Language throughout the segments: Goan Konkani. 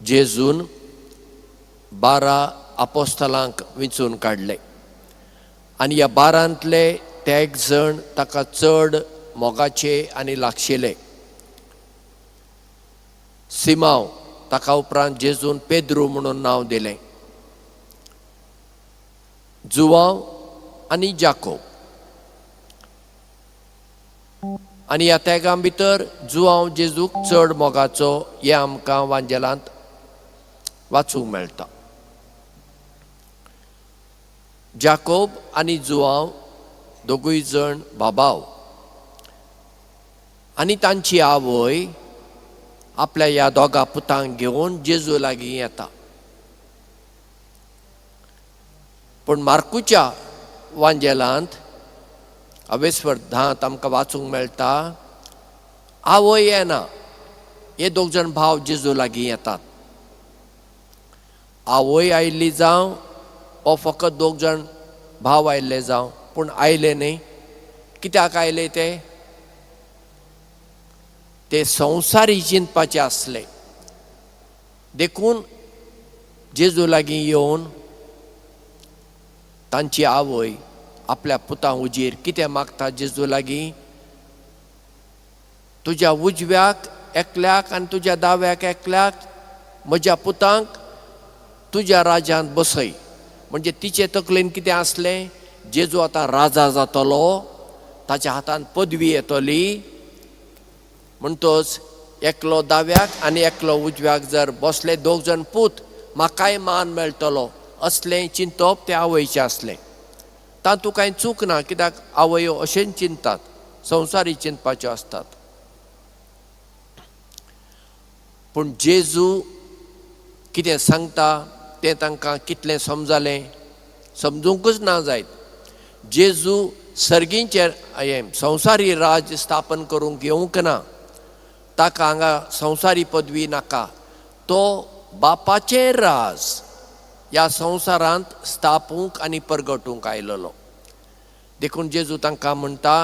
जेजून 12 आपोस्तलांक विंचून काडले आनी ह्या 12ंतले तेग जण ताका चड मोगाचे आनी लागशिले. सिमांव, ताका उपरांत जेजून पेद्रू म्हणून नांव दिलें, जुवांव आनी जाकोब. आनी ह्या तेगां भितर जुवांव जेजूक चड मोगाचो हें आमकां वांजेलांत वाचूंक मेळटा. जाकोब आनी जुवांव दोगूय जण बाबाव आनी तांची आवय आपल्या ह्या दोगा पुतांक घेवन जेजू लागीं येता. पूण मार्कूच्या वांजेलांत अवेस्वर 10 आमकां वाचूंक मेळटा, आवय येना, हे दोग जाण भाव जेजू लागीं येतात. आवय आयिल्ली जावं ओ फकत दोग जाण भाव आयिल्ले जावं, पूण आयले न्ही. कित्याक आयले ते? ते संवसारी चिंतपाचे आसले. देखून जेजू लागीं येवन तांची आवय आपल्या पुतां उजीर कितें मागता जेजू लागीं? तुज्या उजव्याक एकल्याक आनी तुज्या दाव्याक एकल्याक म्हज्या पुतांक तुज्या राज्यांत बसय. म्हणजे तिचे तकलेन कितें आसलें? जेजू आतां राजा जातलो, ताच्या हातान पदवी येतली, म्हणटच एकलो दाव्याक आनी एकलो उजव्याक जर बसले दोग जाण पूत म्हाकाय मान मेळटलो, असलें चिंतप ते आवयचें आसलें. तातूंत कांय चूक ना, कित्याक आवयो अशेंच चिंततात, संवसारी चिंतपाच्यो आसतात. पूण जेजू कितें सांगता तें तांकां कितलें समजालें? समजूंकच ना जायत. जेजू सर्गींचें हें संवसारी राज स्थापन करूंक येवंक ना, ताका हांगा संवसारी पदवी नाका. तो बापाचें राज ह्या संवसारांत स्थापूंक आनी परगटूंक आयलेलो. देखून जेजू तांकां म्हणटा,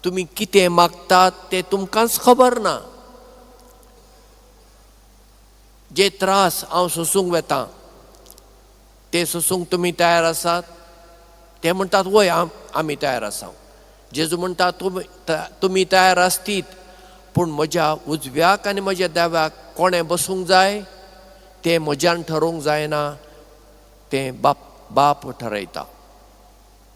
तुमी कितें मागतात तें तुमकांच खबर ना. जे त्रास हांव सोसूंक वेतां ते सोसूंक तुमी तयार आसात? ते म्हणटात वय, आमी तयार आसा. जेजू म्हणटा, तुमी तयार आसतीत, पूण म्हज्या उजव्याक आनी म्हज्या दाव्याक कोणें बसूंक जाय तें म्हज्यान ठरोवंक जायना, तें बाप ठरयता.